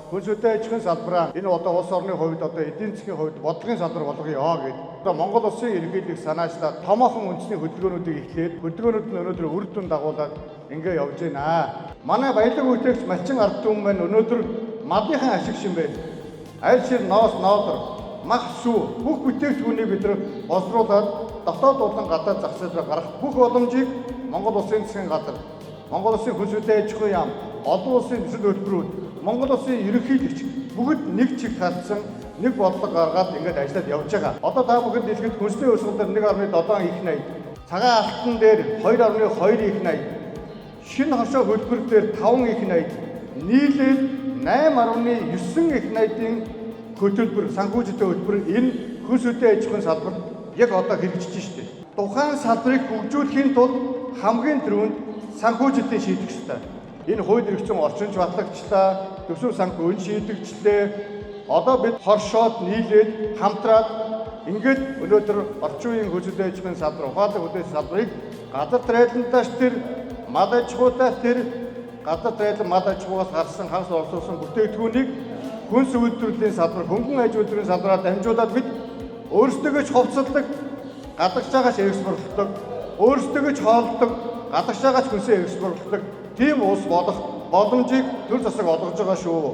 Хөнс хөдөө аж ахуйн салбараа энэ одоо улс орны хувьд, одоо эдийн засгийн хувьд бодлогын салбар болгоё гэдэг. Одоо Монгол улсын ерөнхийлөгч санаачлаад томоохон үндэсний хөдөлгөөнүүдийг эхлээд, хөдөлгөөнүүд нь өнөөдөр үр дүн дагуулад ингээ явж байна. Манай баялаг бүтээгч Малчин ард түмэн маань өнөөдөр малынхаа ашиг шин байна. Аль шир, ноос, ноодор, мах, сүү бүх бүтээгдэхүүнийг бид нар боловсруулад дотоод болон гадаад зах зээл рүү гарах бүх боломжийг Монгол Улсын засгийн газар, Монгол Улсын хөлс хөдөө аж ахуйн яам, олон улсын төсөл хөтөлбөрүүд, Монгол Улсын ерөнхийлөгч бүгд нэг чиг хандсан, нэг бодлого гаргаад ингээд ажиллаад явж байгаа. Одоо та бүхэнд хэлэхэд хөнсний урсгал дээр 1.7 их 80, цагаан алтан дээр 2.2 их 80, шинэ хоршоо хөтөлбөр дээр 5 их 80, нийлээд 8.9 их 80-ын хөтөлбөр, санхүүжилтийн хөтөлбөр энэ хөлс хөдөө аж ахуйн салбарт яг одоо хэрэгжиж штеп. Тухайн салбарыг хөгжүүлэхийн тулд хамгийн түрүүнд санхүүжилтийг шийдэх ёстой. Энэ хууль эрх зүйн орчинч батлагчлаа, төсөв санхүү өн шийдэгчлээ. Одоо бид хоршоод нийлээд хамтраад ингээд өнөөдөр орчин үеийн хөлс хөдөө аж ахуйн салбар, ухаалаг хөдөө салбарыг газар трайлантаас тэр мал аж ахуйтаас тэр газар трайлан мал аж ахуйгаас гарсан хагас олсруулсан бүтээгдэхүүнийг хүнс үйлдвэрлэлийн салбар, хөнгөн аж үйлдвэрийн салбараар дамжуулаад бид өөрсдөө ч хувцалдаг, гадагшаагаач экспортлдог, өөрсдөө ч хооллодог, гадагшаагаач хүнсээ экспортлдог тийм улс болох боломжийг төр засаг олгож байгаа шүү.